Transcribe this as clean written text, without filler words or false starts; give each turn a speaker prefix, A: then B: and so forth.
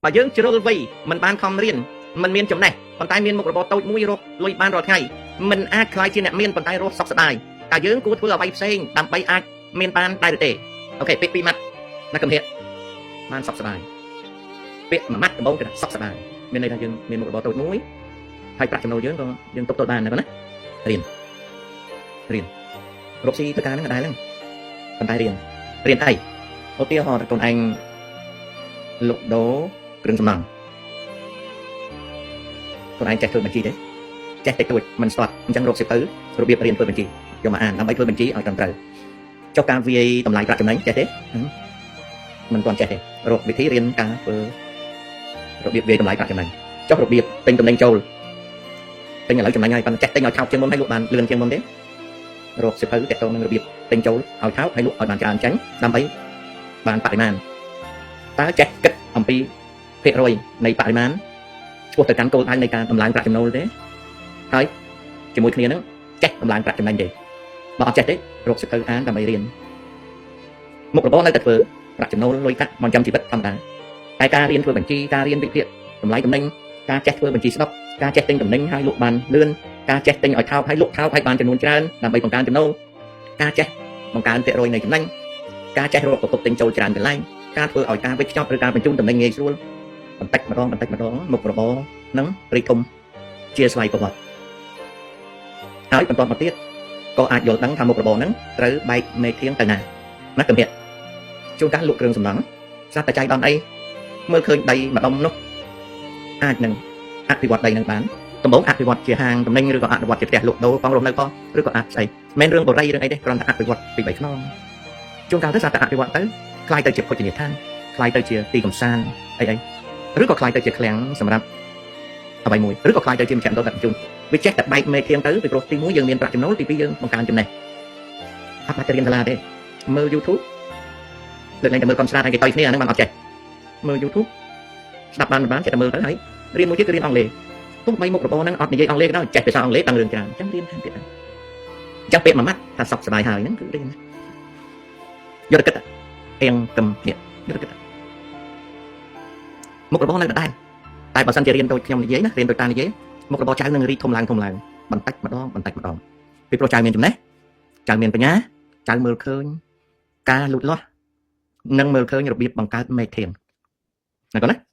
A: បើយើងជ្រុលវ័យមិនបានខំរៀនមិនមានចំណេះប៉ុន្តែមានមុខរបរតូចមួយរកលុយបានរាល់ថ្ងៃមិនអាចក្លាយជាអ្នកមានប៉ុន្តែរស់សុខសប្បាយតើយើងគួរធ្វើអ្វីផ្សេងដើម្បីអាចមានបានដែរឬទេOK ពាក្យពីរម៉ាត់ណាកំហិបានសុខសប្បាយពាក្យមួយម៉ាត់ដំបូងគឺថាសុខសប្បាយមានន័យថាយើងមានមុខរបរតូចមួយហើយប្រាក់ចំណូលយើងក៏យើងទប់ទល់បានណាបងណារៀនរៀនរកស៊ីធ្វើការហ្នឹងក៏ដែរហ្នឹងប៉ុន្តែរៀនរៀនអីឧទាហរណ៍ថាកូនឯងលក់ដូរគ្រឿងសំណង់ខ្លួនឯងចេះធ្វើបញ្ជីទេចេះតិចតួចមិនស្ទាត់អញ្ចឹងរកសៀវភៅរបៀបរៀនធ្វើបញ្ជីយកមកអានដើម្បីធ្វើបញ្ជីឲ្យត្រឹមត្រូវចុះការវាយតម្លៃប្រាក់ចំណេញចេះទេមិនទាន់ចេះទេរកវិធីរៀនការធ្វើរបៀបវាយតម្លៃប្រាក់ចំណេញចុះរបៀបទិញតំណែងចូលទិញឥឡូវចំណេញហើយប៉ុន្តែចេះទិញឲ្យថោកជាងមុនហើយលក់បានលឿនជាងមុនទេរកសៀវភៅទាក់ទងនឹងរបៀបទិញចូលឲ្យថោកហើយលក់ឲ្យបានច្រើនចេញដើម្បីបានបរិមាណតើចេះគិតអំពីភាគរយនៃបរិមាណឆ្ពោះទៅកាន់គោលដៅនៃការតម្លើងប្រាក់ចំណូលទេហើយជាមួយគ្នានឹងចេះតម្លើងប្រាក់ចំណេញទេបើអត់ចេះទេរកសៀវភៅអានដើម្បីរៀនមុខរបរនៅតែធ្វើប្រាក់ចំណូលលុយកាក់មកចាំជីវិតធម្មតាតែការរៀនធ្វើបញ្ជីការរៀនវិភាគតម្លៃតំណែងការចេះធ្វើបញ្ជីស្តុកការចេះទិញតំណែងហើយលក់បានលឿនការចេះទិញឲ្យថោកហើយលក់ថោកហើយបានចំនួនច្រើនដើម្បីបង្កើនចំណូលការចេះបង្កើនភាគរយនៃចំណេញការចេះរកប្រភពទិញចូលច្រើនកន្លែងការធ្វើឲ្យការវេចខ្ចប់ឬការបញ្ជូនតំណែងងាយស្រួលបន្តិចម្ដងបន្តិចម្ដងមុខរបរនឹងរីកធំជាស្វ័យប្រវត្តិហើយបន្តមកទៀតក៏អាចយល់ដឹងថាមុខរបរហ្នឹងត្រូវបែកមេធៀងទៅណាណាកំហិជួនកាលលក់គ្រឿងសំណង់សត្វតែចៃដន្យអីមើលឃើញដីម្ដុំនោះអាចនឹងអភិវឌ្ឍដីនឹងបានដំបូងអភិវឌ្ឍជាហាងតំណែងឬក៏អនុវត្តជាផ្ទះលក់ដូរផងរស់នៅផងឬក៏អាចស្អីមិនរឿងបរិយរឿងអីទេគ្រាន់តែអភិវឌ្ឍពីបីខ្នងជួនកាលទៅសត្វតែអភិវឌ្ឍទៅក្លាយទៅជាភោជនីយដ្ឋានក្លាយទៅជាទីកំសាន្តអីអីឬក៏ក្លាយទៅជាឃ្លាំងសម្រាប់អ្វីមួយឬក៏ក្លាយទៅជាមជ្ឈមណ្ឌលដឹកជញ្ជូនវាចេះតែបែកមេធៀងទៅពីព្រោះទី1យើងមានប្រាក់ចំណូលទី2យើងបង្កើនចំណេះអត់បាច់ទៅរៀនសាលាទេមើល YouTube លើកលែងតែមើលកំស្រាតហើយគេតយគ្នាអាហ្នឹងបានអត់ចេះមើល YouTube ស្ដាប់បានមិនបានចេះតែមើលទៅហើយរៀនមួយទៀតគឺរៀនអង់គ្លេសទោះបីមុខរបរហ្នឹងអត់និយាយអង់គ្លេសក៏ដោយចេះភាសាអង់គ្លេសតាំងរឿងច្រើនអញ្ចឹងរៀនថែមទៀតអញ្ចឹងពាក្យមួយម៉ាត់ថាសុខសប្បាយហើយហ្នឹងគឺរៀនយកទៅគិតអៀងកំនេះយកទៅគិតមុខរបរនៅដដែលតែបើសិនជារៀនដូចខ្ញុំនិយាយណារៀនដូចតានិយាយមុខរបរចៅនឹងរីកធំឡើងធំឡើងបន្តិចម្ដងបន្តិចម្ដងពីព្រោះចៅមានចំណេះចៅមានបញ្ញាចៅមើលឃើញការលូតលាស់និងមើលឃើញរបៀបបង្កើតមេធាងណាកូនណា។